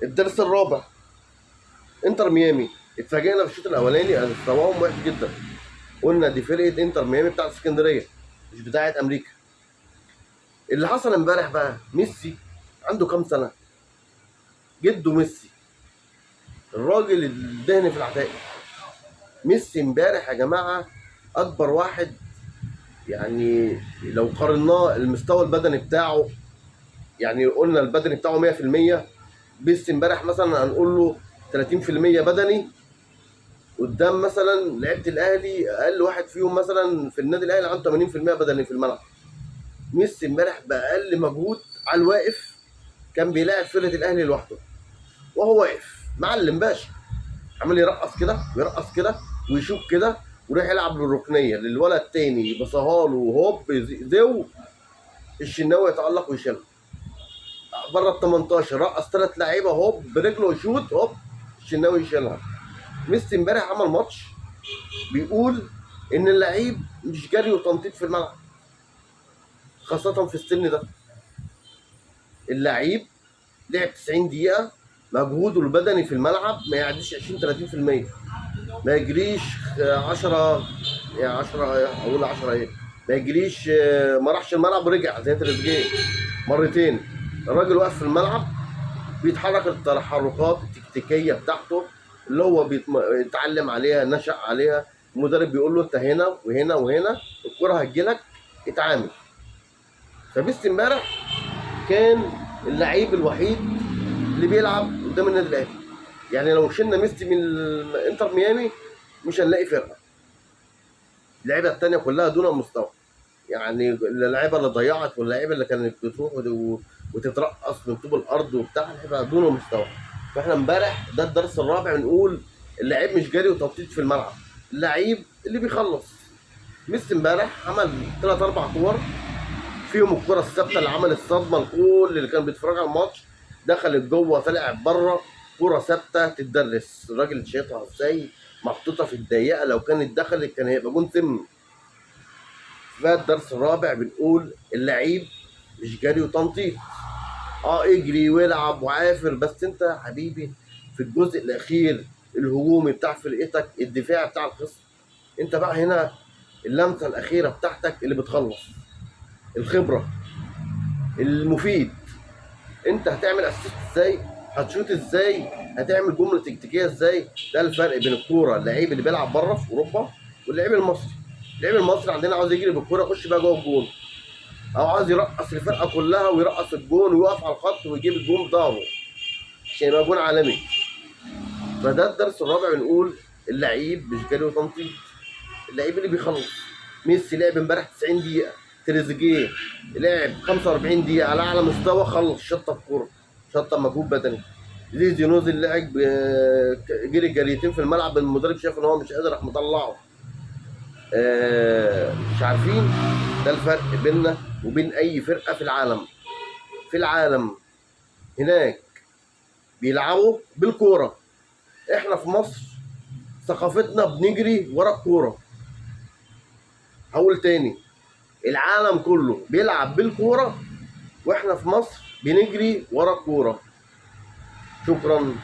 الدرس الرابع، انتر ميامي اتفاجئنا في الشوط الاولاني ان مستواهم وحش جدا. قلنا دي فرقه انتر ميامي بتاعت اسكندرية مش بتاعت امريكا. اللي حصل امبارح بقى، ميسي عنده كام سنة؟ جده ميسي الراجل الدهن في العتاق. ميسي امبارح يا جماعة اكبر واحد، يعني لو قارناه المستوى البدني بتاعه، يعني قلنا البدني بتاعه 100%، ميسي امبارح مثلا هنقول له 30% بدني قدام مثلا لعيبة الاهلي، اقل واحد فيهم مثلا في النادي الاهلي عنده 80% بدني في الملعب. ميسي امبارح باقل مجهود على الواقف كان بيلاعب فرقه الاهلي لوحده وهو واقف، معلم باشا، عمال يرقص كده ويرقص كده ويشوك كده، وراح يلعب للركنيه للولد التاني يبصها له وهوب زو الشناوي يتعلق ويشيلها بره ال 18، رقص 3 لعيبة هوب برجله يشوط هوب الشناوي يشيلها. ميسي امبارح عمل ماتش بيقول ان اللعيب مش جري وتنطيط في الملعب، خاصة في السن ده. اللعيب لعب 90 دقيقة، مجهوده البدني في الملعب ما يعديش 20 30%، ما يجريش 10، يعني 10 اقول 10 ايه، ما يجريش، ما راحش الملعب ورجع زي تريزيجيه مرتين. الراجل واقف في الملعب بيتحرك التحركات التكتيكيه بتاعته اللي هو بيتعلم عليها، نشأ عليها. المدرب بيقول له انت هنا وهنا وهنا، الكرة هتجيلك اتعامل. فميسي امبارح كان اللعيب الوحيد اللي بيلعب قدام النادي الاهلي. يعني لو شلنا ميسي من انتر ميامي مش هنلاقي فرقه. اللعيبة الثانية كلها دون مستوى، يعني اللعيبة اللي ضيعت واللعيبة اللي كانت بتروح وتترقص من طوب الارض وبتاع، اللعيبة دون مستوى. فاحنا امبارح ده الدرس الرابع، بنقول اللعيب مش جري وتنطيط في الملعب، اللعيب اللي بيخلص. ميسي امبارح عمل 3 4 كور فيهم الكره الثابتة اللي عملت صدمة لكل اللي كان بيتفرج على الماتش، دخلت جوه طلعت بره، كره ثابتة تتدرس، الراجل شايطها ازاي، محطوطة في الضيقه، لو كانت دخلت كان هيبقى جون سم. فالدرس الرابع بنقول اللعيب مش جري وتنطيط، اجري والعب وعافر، بس انت يا حبيبي في الجزء الاخير الهجومي بتاع فرقتك، الدفاع بتاع الخصم، انت بقى هنا اللمسة الاخيرة بتاعتك اللي بتخلص، الخبرة، المفيد. انت هتعمل assist ازاي، هتشوت ازاي، هتعمل جملة تكتيكية ازاي. ده الفرق بين الكورة، اللعيب اللي بيلعب بره في اوروبا واللعيب المصري. اللعيب المصري عندنا عاوز يجري بالكورة يخش بقى جوه الجون، او عاوز يرقص الفرقة كلها ويرقص الجون ويقف على الخط ويجيب الجون بظهره عشان يبقى جون عالمي. فده الدرس الرابع، بنقول اللعيب مش جري وتنطيط، اللعيب اللي بيخلص. ميسي لعب امبارح 90 دقيقة، تريزيجيه لعب 45 دقيقة على اعلى مستوى، خلص شطه الكورة، شطه مجهود بدني. زيزو نزل لعب، جري جريتين في الملعب، المدرب شاف ان هو مش قادر راح مطلعه. مش عارفين. ده الفرق بيننا وبين اي فرقه في العالم. في العالم هناك بيلعبوا بالكورة، احنا في مصر ثقافتنا بنجري ورا الكورة. هقول تاني، العالم كله بيلعب بالكورة واحنا في مصر بنجري ورا الكورة. شكرا.